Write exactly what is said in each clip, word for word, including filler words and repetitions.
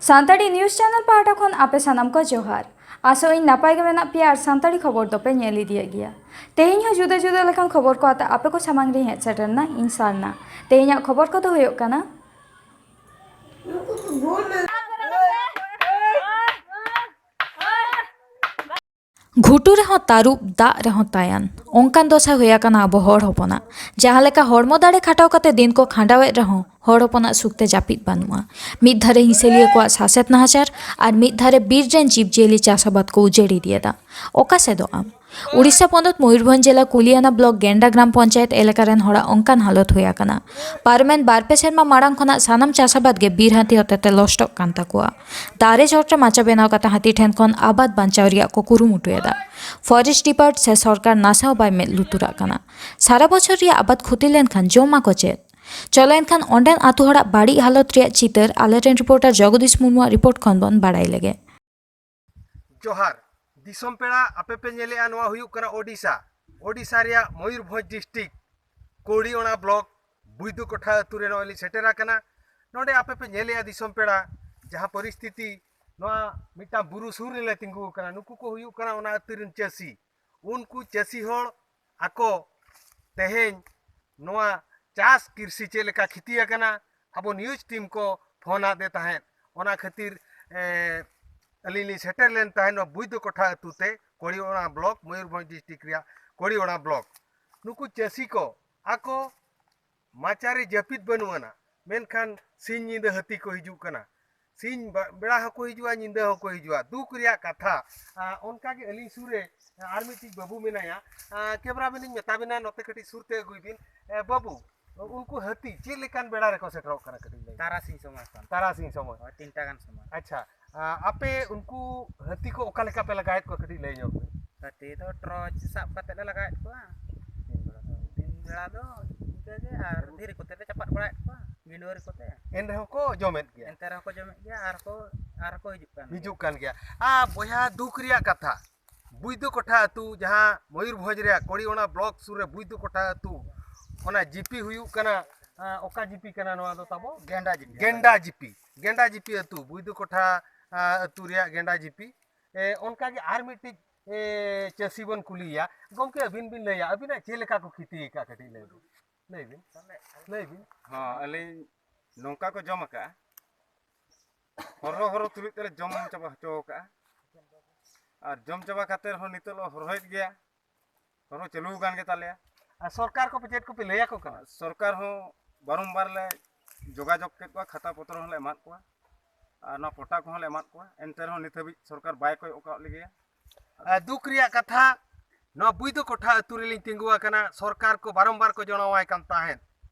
Santali news channel ᱯᱟᱦᱴᱟ ᱠᱷᱚᱱ ᱟᱯᱮ ᱥᱟᱱᱟᱢ ᱠᱚ ᱡᱚᱦᱟᱨ᱾ ᱟᱥᱚᱜ ᱟᱹᱧ ᱱᱟᱯᱟᱭ ᱜᱮ ᱢᱮᱱᱟᱜ ᱯᱮᱭᱟ ᱟᱨ ᱥᱟᱱᱛᱟᱲᱤ ᱠᱷᱚᱵᱚᱨ ᱫᱚᱯᱮ ᱧᱮᱞ ᱤᱫᱤᱭᱮᱫ ᱜᱮᱭᱟ᱾ ᱛᱮᱦᱮᱧ ᱦᱚᱸ ᱡᱩᱫᱟᱹ ᱡᱩᱫᱟᱹ ᱞᱮᱠᱟᱱ ᱠᱷᱚᱵᱚᱨ ᱠᱚ ᱟᱛᱮ ᱟᱯᱮ ᱠᱚ ᱥᱟᱢᱟᱝ ᱨᱤᱧ ᱦᱮᱡ ᱥᱮᱴᱮᱨ ᱮᱱᱟ ᱤᱧ ᱥᱟᱨᱱᱟ᱾ ᱛᱮᱦᱮᱧᱟᱜ ᱠᱷᱚᱵᱚᱨ ᱠᱚᱫᱚ ᱦᱩᱭᱩᱜ ᱠᱟᱱᱟ, ᱜᱷᱩᱴᱩ ᱨᱮᱦᱚᱸ ᱛᱟᱹᱨᱩᱵ, ᱫᱟᱜ ᱨᱮᱦᱚᱸ ᱛᱟᱭᱟᱱ, ᱚᱱᱠᱟᱱ ᱫᱚᱥᱟ ᱦᱩᱭ ᱟᱠᱟᱱᱟ ᱟᱵᱚ ᱦᱚᱲ ᱦᱚᱯᱚᱱᱟᱜ᱾ ᱡᱟᱦᱟᱸ ᱞᱮᱠᱟ ᱦᱚᱲᱢᱚ ᱫᱟᱲᱮ ᱠᱷᱟᱴᱟᱣ ᱠᱟᱛᱮ ᱫᱤᱱ ᱠᱚ ᱠᱷᱟᱸᱰᱟᱣᱮᱫ ᱨᱮᱦᱚᱸ ᱦᱚᱲ ᱦᱚᱯᱚᱱᱟᱜ ᱥᱩᱠ ᱛᱮ ᱡᱟᱹᱯᱤᱫ ᱵᱟᱹᱱᱩᱜᱼᱟ᱾ ᱢᱤᱫ ᱫᱷᱟᱨᱮ ᱦᱤᱸᱥᱟᱹᱞᱤᱭᱟᱹ ᱠᱚᱣᱟᱜ ᱥᱟᱥᱮᱛ ᱱᱟᱦᱟᱪᱟᱨ ᱟᱨ ᱢᱤᱫ ᱫᱷᱟᱨᱮ ᱵᱤᱨ ᱨᱮᱱ ᱡᱤᱵᱽᱡᱤᱭᱟᱹᱞᱤ ᱪᱟᱥ ᱟᱵᱟᱫ ᱠᱚ ᱩᱡᱟᱹᱲ ᱤᱫᱤᱭᱮᱫᱟ᱾ ᱚᱠᱟ ᱥᱮᱫᱚᱜ ᱟᱢ? ᱩᱲᱤᱥᱥᱟ ᱯᱚᱱᱚᱛ ᱢᱚᱭᱩᱨᱵᱷᱚᱸᱡᱽ ᱡᱮᱞᱟ ᱠᱩᱞᱤᱭᱟᱱᱟ ᱵᱞᱚᱠ ᱜᱮᱱᱰᱟ ᱜᱨᱟᱢ ᱯᱚᱧᱪᱟᱭᱮᱛ ᱮᱞᱟᱠᱟ ᱨᱮᱱ ᱦᱚᱲᱟᱜ ᱚᱱᱠᱟᱱ ᱦᱟᱞᱚᱛ ᱦᱩᱭ ᱟᱠᱟᱱᱟ᱾ ᱯᱟᱨᱚᱢᱮᱱ ᱵᱟᱨ ᱯᱮ ᱥᱮᱨᱢᱟ ᱢᱟᱲᱟᱝ ᱠᱷᱚᱱᱟᱜ ᱥᱟᱱᱟᱢ ᱪᱟᱥ ᱟᱵᱟᱫ ᱜᱮ ᱵᱤᱨ ᱦᱟᱹᱛᱤ ᱦᱚᱛᱮᱛᱮ ᱞᱚᱥᱴᱚᱜ ᱠᱟᱱ ᱛᱟᱠᱚᱣᱟ᱾ ᱫᱟᱨᱮ ᱪᱚᱴ ᱨᱮ ᱢᱟᱪᱟ ᱵᱮᱱᱟᱣ ᱠᱟᱛᱮ ᱦᱟᱹᱛᱤ ᱴᱷᱮᱱ ᱠᱷᱚᱱ ᱟᱵᱟᱫ ᱵᱟᱧᱪᱟᱣ ᱨᱮᱭᱟᱜ ᱠᱚ ᱠᱩᱨᱩᱢᱩᱴᱩᱭᱮᱫᱟ᱾ ᱯᱷᱚᱨᱮᱥᱴ ᱰᱤᱯᱟᱨᱴ ᱥᱮ ᱥᱚᱨᱠᱟᱨ ᱱᱟᱥᱮ ᱦᱚᱸ ᱵᱟᱭ ᱢᱮᱫ ᱞᱩᱛᱩᱨᱟᱜ ᱠᱟᱱᱟ᱾ ᱥᱟᱨᱟ ᱵᱚᱪᱷᱚᱨ ᱨᱮᱭᱟᱜ ᱟᱵᱟᱫ ᱠᱷᱚᱛᱤ ᱞᱮᱱᱠᱷᱟᱱ ᱡᱚᱢᱟᱠᱚ ᱪᱮᱫ? ᱪᱚᱞᱚ ᱮᱱᱠᱷᱟᱱ ᱚᱸᱰᱮᱱ ᱟᱛᱳ ᱦᱚᱲᱟᱜ ᱵᱟᱹᱲᱤᱡ ᱦᱟᱞᱚᱛ ᱨᱮᱭᱟᱜ ᱪᱤᱛᱟᱹᱨ ᱟᱞᱮᱨᱮᱱ ᱨᱤᱯᱳᱨᱴᱟᱨ ᱡᱚᱜᱚᱫᱤᱥ ᱢᱩᱨᱢᱩᱣᱟᱜ ᱨᱤᱯᱳᱨᱴ ᱠᱷᱚᱱ ᱵᱚᱱ ᱵᱟᱲᱟᱭ ᱞᱮᱜᱮ᱾ ᱡᱚᱦᱟᱨ᱾ ᱫᱤᱥᱚᱢ ᱯᱮᱲᱟ, ᱟᱯᱮ ᱯᱮ ᱧᱮᱞᱮᱜᱼᱟ, ᱱᱚᱣᱟ ᱦᱩᱭᱩᱜ ᱠᱟᱱᱟ ᱳᱰᱤᱥᱟ᱾ ᱳᱰᱤᱥᱟ ᱨᱮᱭᱟᱜ ᱢᱚᱭᱩᱨᱵᱷᱚᱸᱡᱽ ᱰᱤᱥᱴᱨᱤᱠᱴ, ᱠᱚᱲᱤᱭᱚᱲᱟ ᱵᱞᱚᱠ, ᱵᱩᱭᱫᱩ ᱠᱚᱴᱷᱟ ᱟᱹᱛᱩ ᱨᱮ ᱱᱚᱜᱼᱚᱭ ᱞᱤᱧ ᱥᱮᱴᱮᱨ ᱟᱠᱟᱱᱟ᱾ ᱱᱚᱰᱮ ᱟᱯᱮ ᱯᱮ ᱧᱮᱞᱮᱜᱼᱟ, ᱫᱤᱥᱚᱢ ᱯᱮᱲᱟ, ᱡᱟᱦᱟᱸ ᱯᱚᱨᱤᱥᱛᱷᱤᱛᱤ, ᱱᱚᱣᱟ ᱢᱤᱫᱴᱟᱝ ᱵᱩᱨᱩ ᱥᱩᱨ ᱨᱮᱞᱮ ᱛᱤᱸᱜᱩ ᱟᱠᱟᱱᱟ᱾ ᱱᱩᱠᱩ ᱠᱚ ᱦᱩᱭᱩᱜ ᱠᱟᱱᱟ ᱚᱱᱟ ᱟᱹᱛᱩ ᱨᱮᱱ ᱪᱟᱹᱥᱤ᱾ ᱩᱱᱠᱩ ᱪᱟᱹᱥᱤ ᱦᱚᱲ ᱟᱠᱚ ᱛᱮᱦᱮᱧ ᱱᱚᱣᱟ ᱪᱟᱥ ᱠᱨᱤᱥᱤ ᱪᱮᱫ ᱞᱮᱠᱟ ᱠᱷᱤᱛᱤ ᱟᱠᱟᱱᱟ, ᱟᱵᱚ ᱱᱤᱭᱩᱡᱽ ᱴᱤᱢ ᱠᱚ ᱯᱷᱳᱱ ᱟᱫᱮ ᱛᱟᱦᱮᱸᱫ᱾ ᱚᱱᱟ ᱠᱷᱟᱹᱛᱤᱨ, ᱮ, ᱟᱹᱞᱤᱧ ᱞᱤᱧ ᱥᱮᱴᱮᱨ ᱞᱮᱱ ᱛᱟᱦᱮᱸᱫ ᱱᱚᱣᱟ ᱵᱩᱭᱫᱚ ᱠᱚᱴᱷᱟ ᱟᱹᱛᱩ ᱛᱮ, ᱠᱚᱲᱤᱭᱚᱲᱟ ᱵᱞᱚᱠ, ᱢᱚᱭᱩᱨᱵᱷᱚᱸᱡᱽ ᱰᱤᱥᱴᱨᱤᱠᱴ ᱨᱮᱭᱟᱜ ᱠᱚᱲᱤᱭᱚᱲᱟ ᱵᱞᱚᱠ᱾ ᱱᱩᱠᱩ ᱪᱟᱹᱥᱤ ᱠᱚ ᱟᱠᱚ ᱢᱟᱪᱟᱨᱮ ᱡᱟᱹᱯᱤᱫ ᱵᱟᱹᱱᱩᱜ ᱟᱱᱟ, ᱢᱮᱱᱠᱷᱟᱱ ᱥᱤᱧ ᱧᱤᱫᱟᱹ ᱦᱟᱹᱛᱤ ᱠᱚ ᱦᱤᱡᱩᱜ ᱠᱟᱱᱟ᱾ ᱥᱤᱧ ᱵᱟ-, ᱵᱮᱲᱟ ᱦᱚᱸᱠᱚ ᱦᱤᱡᱩᱜᱼᱟ, ᱧᱤᱫᱟᱹ ᱦᱚᱸᱠᱚ ᱦᱤᱡᱩᱜᱼᱟ᱾ ᱫᱩᱠ ᱨᱮᱭᱟᱜ ᱠᱟᱛᱷᱟ᱾ ᱟ, ᱚᱱᱠᱟᱜᱮ ᱟᱹᱞᱤᱧ ᱥᱩᱨ ᱨᱮ ᱟᱨ ᱢᱤᱫᱴᱤᱡ ᱵᱟᱹᱵᱩ ᱢᱮᱱᱟᱭᱟ᱾ ᱟ, ᱠᱮᱢᱨᱟ ᱢᱮᱱ ᱤᱧ ᱢᱮᱛᱟ ᱵᱤᱱᱟ, ᱱᱚᱛᱮ ᱠᱟᱹᱴᱤᱡ ᱥᱩᱨ ᱛᱮ ᱟᱹᱜᱩᱭ ᱵᱤᱱ᱾ ᱮ, ᱵᱟᱹᱵᱩ, ᱩᱱᱠᱩ ᱦᱟᱹᱛᱤ ᱪᱮᱫ ᱞᱮᱠᱟᱱ ᱵᱮᱲᱟ ᱨᱮᱠᱚ ᱥᱮᱴᱮᱨᱚᱜ ᱠᱟᱱᱟ, ᱠᱟᱹᱴᱤᱡ ᱞᱟᱹᱭ ᱢᱮ᱾ ᱛᱟᱨᱟᱥᱤᱧ ᱥᱚᱢᱚᱭ ᱠᱷᱚᱱ᱾ ᱛᱟᱨᱟᱥᱤᱧ ᱥᱚᱢᱚᱭ᱾ ᱦᱳᱭ, ᱛᱤᱱᱴᱟ ᱜᱟᱱ ᱥᱚᱢᱚᱭ᱾ ᱟᱪᱪᱷᱟ, ᱟ, ᱟᱯᱮ ᱩᱱᱠᱩ ᱦᱟᱹᱛᱤ ᱠᱚ ᱚᱠᱟ ᱞᱮᱠᱟ ᱯᱮ ᱞᱟᱜᱟᱭᱮᱫ ᱠᱚᱣᱟ, ᱠᱟᱹᱴᱤᱡ ᱞᱟᱹᱭ ᱧᱚᱜ ᱢᱮ᱾ ᱦᱟᱹᱛᱤ ᱫᱚ ᱴᱨᱚᱪ ᱥᱟᱵ ᱠᱟᱛᱮ ᱞᱮ ᱞᱟᱜᱟᱭᱮᱫ ᱠᱚᱣᱟ᱾ ᱫᱤᱱ ᱵᱮᱲᱟ ᱫᱚ? ᱫᱤᱱ ᱵᱮᱲᱟ ᱫᱚ ᱤᱱᱠᱟᱹ ᱜᱮ, ᱟᱨ ᱫᱷᱤᱨᱤ ᱠᱚᱛᱮ ᱞᱮ ᱪᱟᱯᱟᱫ ᱵᱟᱲᱟᱭᱮᱫ ᱠᱚᱣᱟ, ᱜᱤᱸᱰᱣᱟᱹᱨᱤ ᱠᱚᱛᱮ᱾ ᱮᱱ ᱨᱮᱦᱚᱸ ᱠᱚ ᱡᱚᱢᱮᱫ ᱜᱮᱭᱟ᱾ ᱮᱱᱛᱮ ᱨᱮᱦᱚᱸ ᱠᱚ ᱡᱚᱢᱮᱫ ᱜᱮᱭᱟ, ᱟᱨ ᱠᱚ, ᱟᱨ ᱠᱚ ᱦᱤᱡᱩᱜ ᱠᱟᱱ ᱜᱮᱭᱟ᱾ ᱦᱤᱡᱩᱜ ᱠᱟᱱ ᱜᱮᱭᱟ᱾ ᱟᱨ ᱵᱚᱭᱦᱟ, ᱫᱩᱠ ᱨᱮᱭᱟᱜ ᱠᱟᱛᱷᱟ, ᱵᱩᱭᱫᱚ ᱠᱚᱴᱷᱟ ᱟᱹᱛᱩ, ᱡᱟᱦᱟᱸ ᱢᱚᱭᱩᱨᱵᱷᱚᱸᱡᱽ ᱨᱮᱭᱟᱜ ᱠᱚᱲᱤᱭᱚᱲᱟ ᱵᱞᱚᱠ ᱥᱩᱨ ᱨᱮ ᱵᱩᱭᱫᱚ ᱠᱚᱴᱷᱟ ᱟᱹᱛᱩ, ᱚᱱᱟ ᱡᱤᱯᱤ ᱦᱩᱭᱩᱜ ᱠᱟᱱᱟ, ᱟ, ᱚᱠᱟ ᱡᱤᱯᱤ ᱠᱟᱱᱟ ᱱᱚᱣᱟ ᱫᱚ ᱛᱟᱵᱚ? ᱜᱮᱱᱰᱟ ᱡᱤᱯᱤ᱾ ᱜᱮᱱᱰᱟ ᱡᱤᱯᱤ᱾ ᱜᱮᱸᱰᱟ ᱡᱤᱯᱤ ᱟᱹᱛᱩ, ᱵᱩᱭᱫᱩ ᱠᱚᱴᱷᱟ, ᱟ, ᱟᱹᱛᱩ ᱨᱮᱭᱟᱜ ᱜᱮᱸᱰᱟ ᱡᱤᱯᱤ᱾ ᱮ, ᱚᱱᱠᱟᱜᱮ ᱟᱨ ᱢᱤᱫᱴᱤᱡ, ᱮ, ᱪᱟᱹᱥᱤ ᱵᱚᱱ ᱠᱩᱞᱤᱭᱮᱭᱟ᱾ ᱜᱚᱢᱠᱮ, ᱟᱹᱵᱤᱱ ᱵᱤᱱ ᱞᱟᱹᱭᱟ, ᱟᱹᱵᱤᱱᱟᱜ ᱪᱮᱫ ᱞᱮᱠᱟ ᱠᱚ ᱠᱷᱤᱛᱤ ᱟᱠᱟᱫᱼᱟ, ᱠᱟᱹᱴᱤᱡ ᱞᱟᱹᱭ ᱵᱤᱱ᱾ ᱞᱟᱹᱭ ᱵᱤᱱ, ᱞᱟᱹᱭ ᱵᱤᱱ᱾ ᱦᱚᱸ, ᱟᱹᱞᱤᱧ ᱱᱚᱝᱠᱟ ᱠᱚ ᱡᱚᱢ ᱟᱠᱟᱫᱼᱟ, ᱦᱚᱨᱦᱚ ᱦᱚᱨᱦᱚ ᱛᱩᱞᱩᱡ ᱛᱮᱞᱮ ᱡᱚᱢ ᱪᱟᱵᱟ ᱦᱚᱪᱚ ᱟᱠᱟᱫᱼᱟ᱾ ᱟᱨ ᱡᱚᱢ ᱪᱟᱵᱟ ᱠᱟᱛᱮ ᱨᱮᱦᱚᱸ ᱱᱤᱛᱚᱜ ᱞᱮ ᱦᱚᱨᱦᱚᱭᱮᱫ ᱜᱮᱭᱟ, ᱦᱚᱨᱦᱚ ᱪᱟᱹᱞᱩ ᱟᱠᱟᱱ ᱜᱮᱛᱟᱞᱮᱭᱟ᱾ ᱟᱨ ᱥᱚᱨᱠᱟᱨ ᱠᱚᱯᱮ ᱪᱮᱫ ᱠᱚᱯᱮ ᱞᱟᱹᱭ ᱟᱠᱚ ᱠᱟᱱᱟ? ᱥᱚᱨᱠᱟᱨ ᱦᱚᱸ ᱵᱟᱨᱚᱢᱵᱟᱨ ᱞᱮ ᱡᱳᱜᱟᱡᱳᱜᱽ ᱠᱮᱫ ᱠᱚᱣᱟ, ᱠᱷᱟᱛᱟ ᱯᱚᱛᱨᱚ ᱦᱚᱸᱞᱮ ᱮᱢᱟᱫ ᱠᱚᱣᱟ, ᱟᱨ ᱱᱚᱣᱟ ᱯᱚᱴᱟ ᱠᱚᱦᱚᱸ ᱞᱮ ᱮᱢᱟᱫ ᱠᱚᱣᱟ, ᱮᱱᱛᱮ ᱨᱮᱦᱚᱸ ᱱᱤᱛ ᱦᱟᱹᱵᱤᱡ ᱥᱚᱨᱠᱟᱨ ᱵᱟᱭ ᱠᱚᱭᱚᱜ ᱟᱠᱟᱫ ᱞᱮᱜᱮᱭᱟ᱾ ᱟᱨ ᱫᱩᱠ ᱨᱮᱭᱟᱜ ᱠᱟᱛᱷᱟ, ᱱᱚᱣᱟ ᱵᱩᱭᱫᱚ ᱠᱚᱴᱷᱟ ᱟᱹᱛᱩ ᱨᱮᱞᱤᱧ ᱛᱤᱸᱜᱩ ᱟᱠᱟᱱᱟ᱾ ᱥᱚᱨᱠᱟᱨ ᱠᱚ ᱵᱟᱨᱚᱢᱵᱟᱨ ᱠᱚ ᱡᱚᱱᱟᱣᱟᱭ ᱠᱟᱱ ᱛᱟᱦᱮᱸᱫ,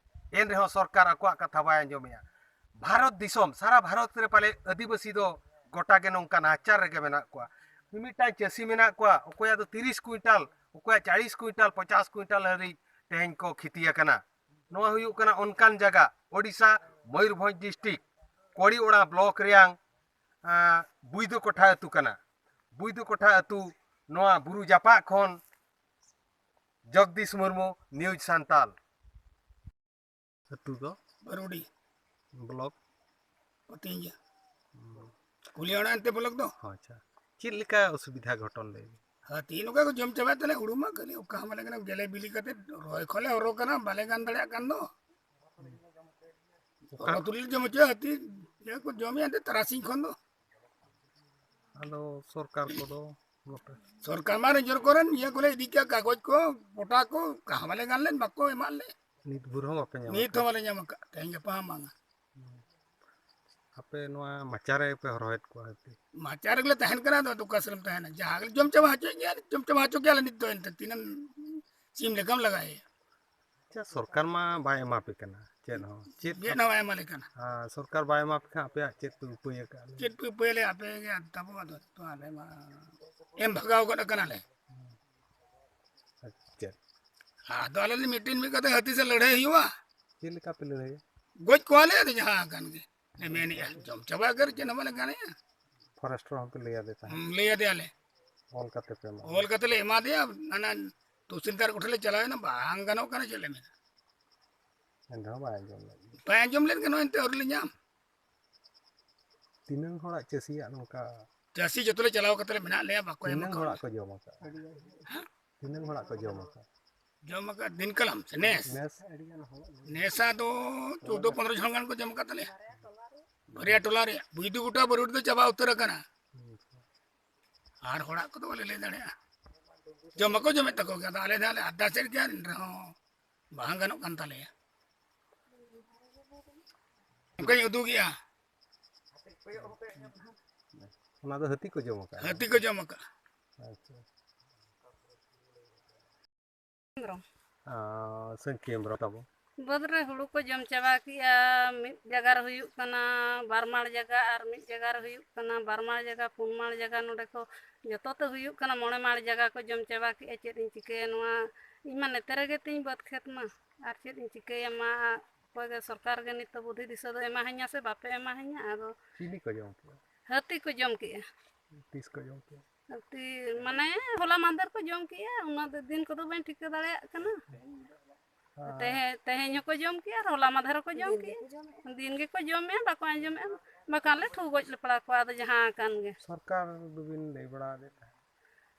ᱮᱱ ᱨᱮᱦᱚᱸ ᱥᱚᱨᱠᱟᱨ ᱟᱠᱚᱣᱟᱜ ᱠᱟᱛᱷᱟ ᱵᱟᱭ ᱟᱸᱡᱚᱢᱮᱜᱼᱟ᱾ ᱵᱷᱟᱨᱚᱛ ᱫᱤᱥᱚᱢ, ᱥᱟᱨᱟ ᱵᱷᱟᱨᱚᱛ ᱨᱮ ᱯᱟᱞᱮ ᱟᱹᱫᱤᱵᱟᱹᱥᱤ ᱫᱚ ᱜᱚᱴᱟ ᱜᱮ ᱱᱚᱝᱠᱟ ᱱᱟᱦᱟᱪᱟᱨ ᱨᱮᱜᱮ ᱢᱮᱱᱟᱜ ᱠᱚᱣᱟ᱾ ᱢᱤᱢᱤᱫᱴᱟᱝ ᱪᱟᱹᱥᱤ ᱢᱮᱱᱟᱜ ᱠᱚᱣᱟ, ᱚᱠᱚᱭᱟᱜ ᱫᱚ ᱛᱤᱨᱤᱥ ᱠᱩᱭᱤᱱᱴᱟᱞ, ᱚᱠᱚᱭᱟᱜ ᱪᱟᱞᱤᱥ ᱠᱩᱭᱤᱱᱴᱟᱞ, ᱯᱚᱪᱟᱥ ᱠᱩᱭᱤᱱᱴᱟᱞ ᱦᱟᱹᱨᱤᱡ ᱛᱮᱦᱮᱧ ᱠᱚ ᱠᱷᱤᱛᱤ ᱟᱠᱟᱱᱟ᱾ ᱱᱚᱣᱟ ᱦᱩᱭᱩᱜ ᱠᱟᱱᱟ ᱚᱱᱠᱟᱱ ᱡᱟᱭᱜᱟ, ᱳᱰᱤᱥᱟ, ᱢᱚᱭᱩᱨᱵᱷᱚᱸᱡᱽ ᱰᱤᱥᱴᱨᱤᱠᱴ, ᱠᱚᱲᱤ ᱚᱲᱟ ᱵᱞᱚᱠ ᱨᱮᱭᱟᱝ, ᱟᱸ, ᱵᱩᱭᱫᱚ ᱠᱚᱴᱷᱟ ᱟᱹᱛᱩ ᱠᱟᱱᱟ᱾ ᱵᱩᱭᱫᱚ ᱠᱚᱴᱷᱟ ᱟᱹᱛᱩ, ᱱᱚᱣᱟ ᱵᱩᱨᱩ ᱡᱟᱯᱟᱜ ᱠᱷᱚᱱ ᱡᱚᱜᱽᱫᱤᱥ ᱢᱩᱨᱢᱩ, ᱱᱤᱭᱩᱡᱽ ᱥᱟᱱᱛᱟᱞ᱾ ᱟᱹᱛᱩ ᱫᱚ? ᱵᱟᱨᱩᱰᱤ᱾ ᱵᱞᱚᱠ? ᱯᱟᱹᱴᱤᱭᱟᱹ᱾ ᱦᱩᱸ᱾ ᱠᱩᱞᱤᱭᱟᱹᱲᱟ ᱮᱱᱛᱮ ᱵᱞᱚᱠ ᱫᱚ᱾ ᱟᱪᱪᱷᱟ, ᱪᱮᱫ ᱞᱮᱠᱟ ᱚᱥᱩᱵᱤᱫᱷᱟ ᱜᱷᱚᱴᱚᱱ ᱞᱟᱹᱭ ᱵᱤᱱ? ᱦᱟᱹᱛᱤ ᱱᱚᱝᱠᱟ ᱠᱚ ᱡᱚᱢ ᱪᱟᱵᱟᱭᱮᱫ ᱛᱟᱞᱮ ᱦᱩᱲᱩ ᱢᱟ, ᱠᱷᱟᱹᱞᱤ ᱚᱠᱟ ᱦᱚᱸ ᱵᱟᱞᱮ ᱜᱟᱱᱚᱜ, ᱜᱮᱞᱮ ᱵᱤᱞᱤ ᱠᱟᱛᱮ ᱨᱚᱦᱚᱭ ᱠᱷᱚᱱᱞᱮ ᱦᱚᱨᱚᱜ ᱠᱟᱱᱟ, ᱵᱟᱞᱮ ᱜᱟᱱ ᱫᱟᱲᱮᱭᱟᱜ ᱠᱟᱱ ᱫᱚ᱾ ᱚᱠᱟ ᱦᱚᱨᱚ ᱛᱩᱞᱤ ᱞᱮ ᱡᱚᱢ ᱦᱚᱪᱚᱭᱟ, ᱦᱟᱹᱛᱤ ᱤᱭᱟᱹ ᱠᱚ ᱡᱚᱢᱮᱫ ᱮᱱᱛᱮ ᱛᱟᱨᱟᱥᱤᱧ ᱠᱷᱚᱱ ᱫᱚ᱾ ᱟᱫᱚ ᱥᱚᱨᱠᱟᱨ ᱠᱚᱫᱚ ᱱᱚᱛᱮ? ᱥᱚᱨᱠᱟᱨ ᱢᱟ ᱨᱮᱧᱡᱚᱨ ᱠᱚᱨᱮᱱ ᱤᱭᱟᱹ ᱠᱚᱞᱮ ᱤᱫᱤ ᱠᱮᱜᱼᱟ, ᱠᱟᱜᱚᱡᱽ ᱠᱚ, ᱯᱚᱴᱟ ᱠᱚ, ᱚᱠᱟ ᱦᱚᱸ ᱵᱟᱞᱮ ᱜᱟᱱ ᱞᱮᱱ, ᱵᱟᱠᱚ ᱮᱢᱟᱜ ᱞᱮ᱾ ᱱᱤᱛ ᱵᱷᱳᱨ ᱦᱚᱸ ᱵᱟᱯᱮ ᱧᱟᱢ ᱱᱤᱛ ᱟᱠᱟᱫᱟ? ᱦᱚᱸ ᱵᱟᱞᱮ ᱧᱟᱢ ᱟᱠᱟᱫ, ᱛᱮᱦᱮᱧ ᱜᱟᱯᱟ ᱦᱚᱸ ᱵᱟᱝᱟ᱾ ᱟᱯᱮ ᱱᱚᱣᱟ ᱢᱟᱪᱟ ᱨᱮ ᱯᱮ ᱦᱚᱨᱦᱚᱭᱮᱫ ᱠᱚᱣᱟ ᱦᱟᱹᱛᱤ? ᱢᱟᱪᱟ ᱨᱮᱜᱮ ᱞᱮ ᱛᱟᱦᱮᱱ ᱠᱟᱱᱟ, ᱟᱫᱚ ᱚᱠᱟ ᱥᱮᱫ ᱨᱮᱢ ᱛᱟᱦᱮᱱᱟ? ᱡᱟᱦᱟᱸ ᱜᱮ ᱡᱚᱢ ᱪᱟᱵᱟ ᱦᱚᱪᱚᱭᱮᱫ ᱜᱮᱭᱟ, ᱡᱚᱢ ᱪᱟᱵᱟ ᱦᱚᱪᱚ ᱠᱮᱭᱟ ᱞᱮ ᱱᱤᱛ ᱫᱚ, ᱮᱱᱛᱮ ᱛᱤᱱᱟᱹᱜ ᱥᱤᱢ ᱞᱮᱠᱟᱢ ᱞᱟᱜᱟᱭᱮᱭᱟ? ᱟᱪᱪᱷᱟ, ᱥᱚᱨᱠᱟᱨ ᱢᱟ ᱵᱟᱭ ᱮᱢᱟ ᱯᱮ ᱠᱟᱱᱟ ᱪᱮᱫ ᱦᱚᱸ, ᱪᱮᱫ ᱪᱮᱫ ᱦᱚᱸ ᱵᱟᱭ ᱮᱢᱟ ᱞᱮ ᱠᱟᱱᱟ᱾ ᱟᱨ ᱥᱚᱨᱠᱟᱨ ᱵᱟᱭ ᱮᱢᱟ ᱯᱮ ᱠᱷᱟᱱ ᱟᱯᱮᱭᱟᱜ ᱪᱮᱫ ᱯᱮ ᱩᱯᱟᱹᱭ ᱟᱠᱟᱫᱼᱟ? ᱪᱮᱫ ᱯᱮ ᱩᱯᱟᱹᱭ ᱞᱮ ᱟᱯᱮ ᱜᱮ ᱛᱟᱵᱚ, ᱟᱫᱚ ᱛᱚ ᱟᱞᱮ ᱢᱟ ᱮᱢ ᱵᱷᱟᱜᱟᱣ ᱜᱚᱫ ᱟᱠᱟᱱᱟᱞᱮ᱾ ᱟᱪᱪᱷᱟ᱾ ᱟᱫᱚ ᱟᱞᱮ ᱞᱮ ᱢᱤᱫᱴᱮᱱ ᱢᱤᱫ ᱠᱟᱛᱮ ᱦᱟᱹᱛᱤ ᱥᱮ ᱞᱟᱹᱲᱦᱟᱹᱭ ᱦᱩᱭᱩᱜᱼᱟ᱾ ᱪᱮᱫ ᱞᱮᱠᱟ ᱯᱮ ᱞᱟᱹᱲᱦᱟᱹᱭᱟ? ᱜᱚᱡ ᱠᱚᱣᱟᱞᱮ, ᱟᱫᱚ ᱡᱟᱦᱟᱸ ᱟᱠᱟᱱ ᱜᱮ᱾ ᱞᱮ ᱢᱮᱱᱮᱜᱼᱟ, ᱡᱚᱢ ᱪᱟᱵᱟ ᱠᱟᱛᱮ ᱪᱮᱫ ᱦᱚᱸ ᱵᱟᱞᱮ ᱜᱟᱱᱮᱜᱼᱟ᱾ ᱯᱷᱚᱨᱮᱥᱴ ᱨᱮᱦᱚᱸ ᱯᱮ ᱞᱟᱹᱭ ᱟᱫᱮ ᱛᱟᱦᱮᱸᱫ? ᱦᱩᱸ, ᱞᱟᱹᱭ ᱟᱫᱮᱭᱟᱞᱮ᱾ ᱚᱞ ᱠᱟᱛᱮ ᱯᱮ ᱮᱢᱟ? ᱚᱞ ᱠᱟᱛᱮ ᱞᱮ ᱮᱢᱟ ᱫᱮᱭᱟ, ᱦᱟᱱᱟ ᱛᱚᱦᱥᱤᱞᱫᱟᱨ ᱠᱚᱴᱷᱮᱱ ᱞᱮ ᱪᱟᱞᱟᱣᱮᱱᱟ, ᱵᱟᱝ ᱜᱟᱱᱚᱜ ᱠᱟᱱᱟ, ᱪᱮᱫ ᱞᱮ ᱢᱮᱱᱟ? ᱮᱱ ᱨᱮᱦᱚᱸ ᱵᱟᱭ ᱟᱸᱡᱚᱢ ᱞᱮᱫ᱾ ᱵᱟᱭ ᱟᱸᱡᱚᱢ ᱞᱮᱫ ᱠᱷᱟᱱ ᱱᱚᱜᱼᱚᱭ ᱱᱤᱛᱚᱜ ᱟᱹᱣᱨᱤ ᱞᱮ ᱧᱟᱢ᱾ ᱛᱤᱱᱟᱹᱝ ᱦᱚᱲᱟᱜ ᱪᱟᱹᱥᱤᱭᱟᱜ ᱱᱚᱝᱠᱟ? ᱪᱟᱹᱥᱤ ᱡᱚᱛᱚ ᱞᱮ ᱪᱟᱞᱟᱣ ᱠᱟᱛᱮ ᱞᱮ ᱢᱮᱱᱟᱜ ᱞᱮᱭᱟ, ᱵᱟᱠᱚ ᱮᱢ ᱛᱤᱱᱟᱹᱝ ᱟᱠᱟᱫ ᱦᱚᱲᱟᱜ ᱞᱮᱭᱟ᱾ ᱠᱚ ᱡᱚᱢ ᱟᱠᱟᱫᱼᱟ? ᱦᱮᱸ? ᱛᱤᱱᱟᱹᱝ ᱦᱚᱲᱟᱜ ᱠᱚ ᱡᱚᱢ ᱟᱠᱟᱫᱼᱟ? ᱡᱚᱢ ᱟᱠᱟᱫ ᱫᱤᱱ ᱠᱟᱞᱟᱢ ᱥᱮ ᱱᱮᱥ? ᱱᱮᱥ? ᱱᱮᱥᱟ ᱫᱚ ᱪᱳᱫᱽᱫᱳ ᱯᱚᱱᱨᱚ ᱡᱚᱱ ᱜᱟᱱ ᱠᱚ ᱡᱚᱢ ᱟᱠᱟᱫ ᱛᱟᱞᱮᱭᱟ᱾ ᱵᱟᱨᱭᱟ ᱴᱚᱞᱟ ᱨᱮᱭᱟᱜ ᱵᱩᱡᱽᱫᱩ ᱜᱚᱴᱟ ᱵᱟᱹᱨᱩᱰᱤ ᱫᱚ ᱪᱟᱵᱟ ᱩᱛᱟᱹᱨ ᱟᱠᱟᱱᱟ᱾ ᱟᱨ ᱦᱚᱲᱟᱜ ᱠᱚᱫᱚ ᱵᱟᱞᱮ ᱞᱟᱹᱭ ᱫᱟᱲᱮᱭᱟᱜᱼᱟ᱾ ᱡᱚᱢ ᱢᱟᱠᱚ ᱡᱚᱢᱮᱫ ᱛᱟᱠᱚ ᱜᱮᱭᱟ, ᱟᱫᱚ ᱟᱞᱮ ᱫᱚ ᱟᱞᱮ ᱟᱨᱫᱟᱥ ᱮᱫ ᱜᱮᱭᱟ, ᱮᱱ ᱨᱮᱦᱚᱸ ᱵᱟᱝ ᱜᱟᱱᱚᱜ ᱠᱟᱱ ᱛᱟᱞᱮᱭᱟ᱾ ᱚᱱᱠᱟᱧ ᱩᱫᱩᱜᱮᱜᱼᱟ᱾ ᱚᱱᱟ ᱫᱚ ᱦᱟᱹᱛᱤ ᱠᱚ ᱡᱚᱢ ᱟᱠᱟᱫᱼᱟ? ᱦᱟᱹᱛᱤ ᱠᱚ ᱡᱚᱢ ᱟᱠᱟᱫᱼᱟ᱾ ᱟᱪᱪᱷᱟ᱾ ᱦᱮᱢᱵᱨᱚᱢ᱾ ᱟᱨ ᱥᱟᱹᱝᱠᱷᱤ ᱦᱮᱢᱵᱨᱚᱢ ᱛᱟᱵᱚ᱾ ᱵᱟᱹᱫᱽ ᱨᱮ ᱦᱩᱲᱩ ᱠᱚ ᱡᱚᱢ ᱪᱟᱵᱟ ᱠᱮᱜᱼᱟ᱾ ᱢᱤᱫ ᱡᱟᱭᱜᱟ ᱨᱮ ᱦᱩᱭᱩᱜ ᱠᱟᱱᱟ ᱵᱟᱨ ᱢᱟᱲ ᱡᱟᱭᱜᱟ, ᱟᱨ ᱢᱤᱫ ᱡᱟᱭᱜᱟ ᱨᱮ ᱦᱩᱭᱩᱜ ᱠᱟᱱᱟ ᱵᱟᱨ ᱢᱟᱲ ᱡᱟᱭᱜᱟ, ᱯᱩᱱ ᱢᱟᱲ ᱡᱟᱭᱜᱟ᱾ ᱱᱚᱰᱮ ᱠᱚ ᱡᱚᱛᱚ ᱛᱮ ᱦᱩᱭᱩᱜ ᱠᱟᱱᱟ ᱢᱚᱬᱮ ᱢᱟᱲ ᱡᱟᱭᱜᱟ ᱠᱚ ᱡᱚᱢ ᱪᱟᱵᱟ ᱠᱮᱜᱼᱟ᱾ ᱪᱮᱫ ᱤᱧ ᱪᱤᱠᱟᱹᱭᱟ ᱱᱚᱣᱟ? ᱤᱧ ᱢᱟ ᱱᱮᱛᱮ ᱨᱮᱜᱮ ᱛᱤᱧ ᱵᱟᱹᱫᱽ ᱠᱷᱮᱛ ᱢᱟ, ᱟᱨ ᱪᱮᱫ ᱤᱧ ᱪᱤᱠᱟᱹᱭᱟ ᱢᱟ? ᱚᱠᱚᱭ ᱜᱮ ᱥᱚᱨᱠᱟᱨ ᱜᱮ ᱱᱤᱛ ᱫᱚ ᱵᱩᱫᱷᱤ ᱫᱤᱥᱟᱹ ᱫᱚ ᱮᱢᱟᱦᱟᱹᱧᱟ ᱥᱮ ᱵᱟᱯᱮ ᱮᱢᱟᱦᱟᱹᱧᱟ? ᱟᱫᱚ ᱪᱤᱞᱤ ᱠᱚ ᱡᱚᱢ ᱠᱮᱜᱼᱟ? ᱦᱟᱹᱛᱤ ᱠᱚ ᱡᱚᱢ ᱠᱮᱜᱼᱟ᱾ ᱛᱤᱥ ᱠᱚ ᱡᱚᱢ ᱠᱮᱜᱼᱟ? ᱦᱟᱹᱛᱤ ᱢᱟᱱᱮ ᱦᱚᱞᱟ ᱢᱟᱦᱫᱮᱨ ᱠᱚ ᱡᱚᱢ ᱠᱮᱜᱼᱟ, ᱩᱱᱟᱹᱜ ᱫᱤᱱ ᱠᱚᱫᱚ ᱵᱟᱹᱧ ᱴᱷᱤᱠᱟᱹ ᱫᱟᱲᱮᱭᱟᱜ ᱠᱟᱱᱟ᱾ ᱟᱨ ᱛᱮᱦᱮᱧ, ᱛᱮᱦᱮᱧ ᱦᱚᱸᱠᱚ ᱡᱚᱢ ᱠᱮᱜᱼᱟ ᱟᱨ ᱦᱚᱞᱟ ᱢᱟᱦᱫᱮᱨ ᱦᱚᱸᱠᱚ ᱡᱚᱢ ᱫᱤᱱ ᱠᱮᱜᱼᱟ᱾ ᱜᱮᱠᱚ ᱡᱚᱢᱮᱜᱼᱟ᱾ ᱫᱤᱱ ᱜᱮᱠᱚ ᱡᱚᱢᱮᱜᱼᱟ, ᱵᱟᱠᱚ ᱟᱸᱡᱚᱢᱮᱜᱼᱟ, ᱵᱟᱠᱷᱟᱱ ᱞᱮ ᱴᱷᱩ ᱜᱚᱡ ᱞᱮ ᱯᱟᱲᱟ ᱠᱚᱣᱟ᱾ ᱟᱫᱚ ᱡᱟᱦᱟᱸ ᱟᱠᱟᱱ ᱜᱮ᱾ ᱥᱚᱨᱠᱟᱨ ᱫᱚᱵᱤᱱ ᱞᱟᱹᱭ ᱵᱟᱲᱟ ᱟᱫᱮ ᱛᱟᱦᱮᱸᱫ?